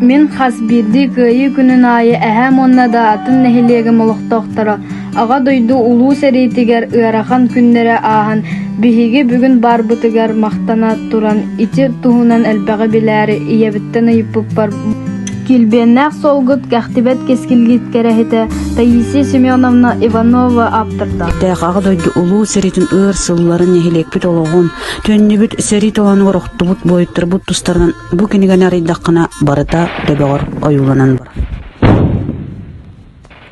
Мин хас биирдии Кыайыы күнүн аайы эһээм уонна да атын нэһилиэгим олохтоохторо Аҕа дойду Улуу сэриитигэр ыарахан күннэрэ ааһан, биһиги бүгүн баарбытыгар махтана туран ити туһунан элбэҕи билээри ийэбиттэн ыйыппыппар Килбиэннээх суолгут кэхтибэт кэскилгит кэрэһитэ Таисия Семеновна Иванова ааптардаах. Аҕа дойду Улуу сэриитин ыар сылларын нэһилиэкпит олоҕун, төннүбүт сэрии толоонугар охтубут буойуттарбыт тустарынан бу кинигэни арыйдаххына барыта төбөҕөр ойууланан барар.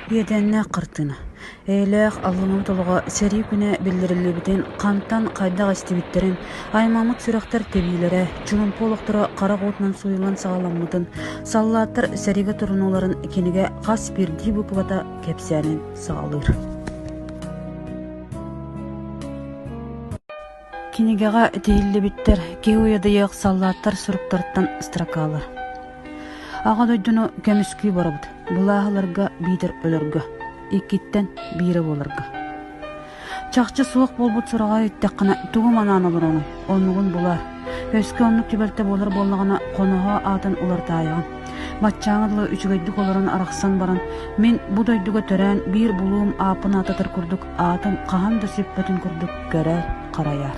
Иэдээннээх хартыына. Эйэлээх аллыммыт олоҕо сэрии күнэ биллэриллибитин хантан хайдах истибиттэрин, аймаммыт сүрэхтэр тэбиилэрэ, чуумпу олохторо харах уотунан сууйуллан саҕаламмытын, саллааттар сэриигэ турунууларын кинигэ хас биирдии буквата кэпсээнин саҕалыыр. Кинигэҕэ тиһиллибиттэр киһи уйадыйыах саллааттар суруктарыттан строкалар. Аҕа дойдуну көмүскүү барабыт, былааһыларга биитэр өлөргө, иккиттэн биирэ буоларга. Чахчы суох буолбут сураҕа иһиттэххинэ тугу манаан олороҥуй, оннугун булаар. Өскө оннук түбэлтэ буолар буоллаҕына, хоноһо аатын уларытаайаҕын. Баччааҥҥа дылы үчүгэйдик олорон арахсан баран, мин бу дойдуга төрөөн биир булуум ааппын аататар курдук аатым хаһан да сүппэтин курдук көрөр-харайар.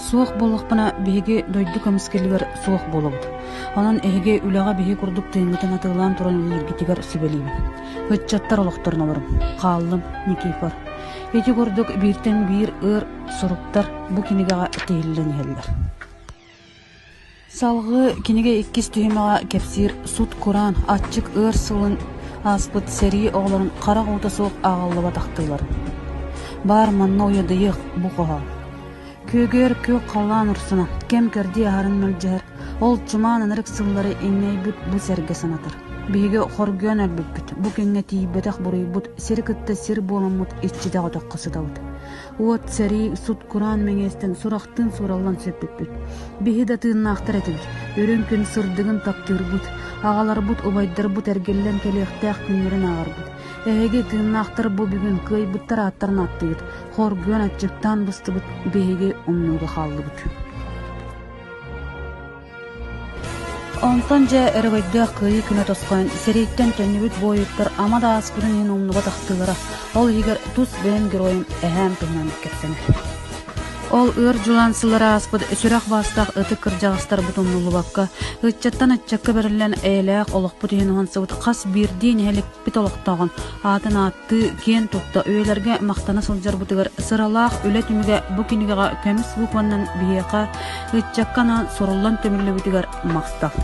Суох буоллахпына, биһиги дойду көмүскэлигэр суох буолабыт. Онон эһиги үлэҕэ биһи курдук тыыҥҥытын атыылаан туран үлэлииргитигэр сүбэлиибин. Ыччаттар олохторун олоруҥ. Хааллым, Никифор. Ити курдук бииртэн биир ыар суруктар бу кинигэҕэ тиһиллэн иһэллэр. Салгыы кинигэ иккис түһүмэҕэ кэпсиир сут-кураан, аччык ыар сылын ааспыт сэрии оҕолорун харах уута суох ааҕыллыбат ахтыыларын. Баар манна уйадыйыах бу хоһоон. Күөгүөр күөх халлаан урсуна, кэм-кэрдии аһарын мэлдьэһэр, ол чумаан ынырык сыллары иҥнэйбит бу сэргэ санатар. Биһиги хоргуйан өлбүппүт, бу күҥҥэ тиийбэтэх буруйбут, сири кытта сир буоламмыт иччитэх өтөххө сытабыт. Уот, сэрии, сут-кураан мэҥиэстэн сурахтыын суураллан сүппүппүт. Биһи да тыыннаахтар этибит, үрүҥ күн сырдыгын таптыырбыт, аҕаларбыт, убайдарбыт эргиллэн кэлиэхтээх күннэрин ааҕарбыт. Эһиги тыыннаахтар бу бүгүн кыайбыттар ааттарын ааттыыгыт, хоргуйан аччыктаан быстыбыт биһиги умнууга хааллыбыт. Онтон дьэ өрөгөйдөөх Кыайыы күнэ тосхойон, сэрииттэн төннүбүт буойуттар ама да ааспытын иһин умнубат ахтыылара, ол иһигэр тус бэйэм геройум эһээм туһунан кэпсэнэр. Ол ыар дьулаан сыллары ааспыт сүрэх баастаах ытык кырдьаҕастарбыт умнуллубакка, ыччаттан ыччакка бэриллэн эйэлээх олохпут иһин уһансыбыт хас биирдии нэһилиэкпит олохтооҕун аатын ааттыы, киэн тутта үйэлэргэ махтана сылдьарбытыгар сыралаах үлэ түмүгэ бу кинигэҕэ көмүс букваннан биһиэхэ ыччакка анаан суруллан түмүллүбүтүгэр махтал.